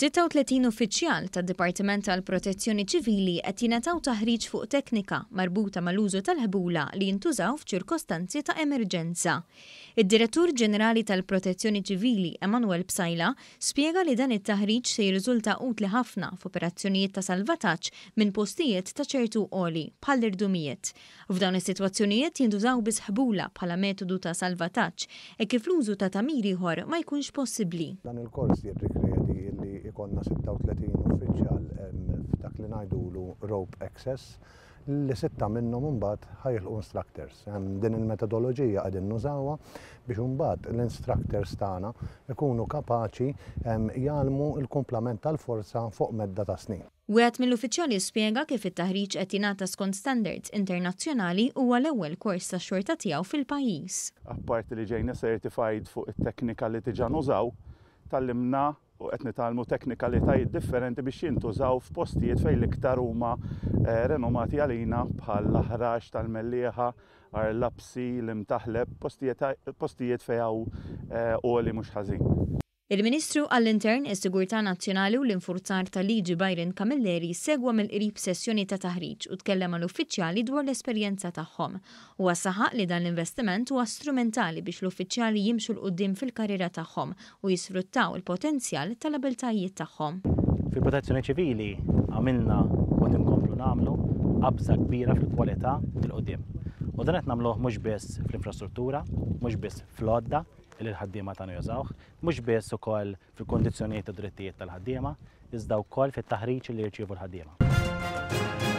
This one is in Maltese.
36 uffiċjal tad-Dipartiment tal-Protezzjoni Ċivili qed jingħataw taħriġ fuq teknika marbuta mal-użu tal-ħbula li jintużaw f'ċirkostanzi ta' emerġenza. Id-Direttur Ġenerali tal-Protezzjoni Ċivili, Emanuel Psaila, spjega li dan it-taħriġ se jirriżulta utli ħafna f'operazzjonijiet ta' salvataġġ minn postijiet ta' ċertu għoli, bħall-irdumijiet. F'dawn is-sitwazzjonijiet jintużaw biss ħbula bħala metodu ta' salvataġġ, hekk kif l-użu ta' tagħmir ieħor ma jkunx possibbli. Dan il-kors jirrikjedi li jkollna 36 uffiċjal f'dak li ngħidulu rope access, li sitta minnhom imbagħad ħa jilħqu instructors. Din il-metodoloġija qegħdin nużawha biex imbagħad l-instructors tagħna jkunu kapaċi jgħallmu l-kumplament tal-forza fuq medda ta' snin. Wieħed mill-uffiċjali spjega kif it-taħriġ qed jingħata skont standards internazzjonali u huwa l-ewwel kors tax-xorta tiegħu fil-pajjiż. Apparti li ġejna certified fuq it-teknika li diġà nużaw, tgħallimna u qed nitgħallmu teknikalitajiet differenti biex jintużaw f'postijiet fejn l-iktar huma renomati għalina bħal l-Aħrax tal-Mellieħa, Għar Lapsi, l-Imtaħleb, postijiet fejn hawn għoli mhux ħażin. Il-Ministru għall-Intern, is-Sigurtà Nazzjonali u l-Infurzar tal-Liġi Byron Camilleri segwa mill-qrib sessjoni ta' taħriġ u tkellem mal-uffiċjali dwar l-esperjenza tagħhom. Huwa saħaq li dan l-investiment huwa strumentali biex l-uffiċjali jimxu 'l quddiem fil-karriera tagħhom u jisfruttaw il-potenzjal tal-abiltajiet tagħhom. Fil-Protezzjoni Ċivili għamilna u qed inkomplu nagħmlu qabża kbira fil-kwalità 'l quddiem. U dan qed nagħmluh mhux biss fl-infrastruttura, mhux biss fl-għodda li l-ħaddiema tagħna jużawh, mhux biss ukoll fil-kundizzjonijiet u drittijiet tal-ħaddiema, iżda wkoll fit-taħriġ li jirċievu l-ħaddiema.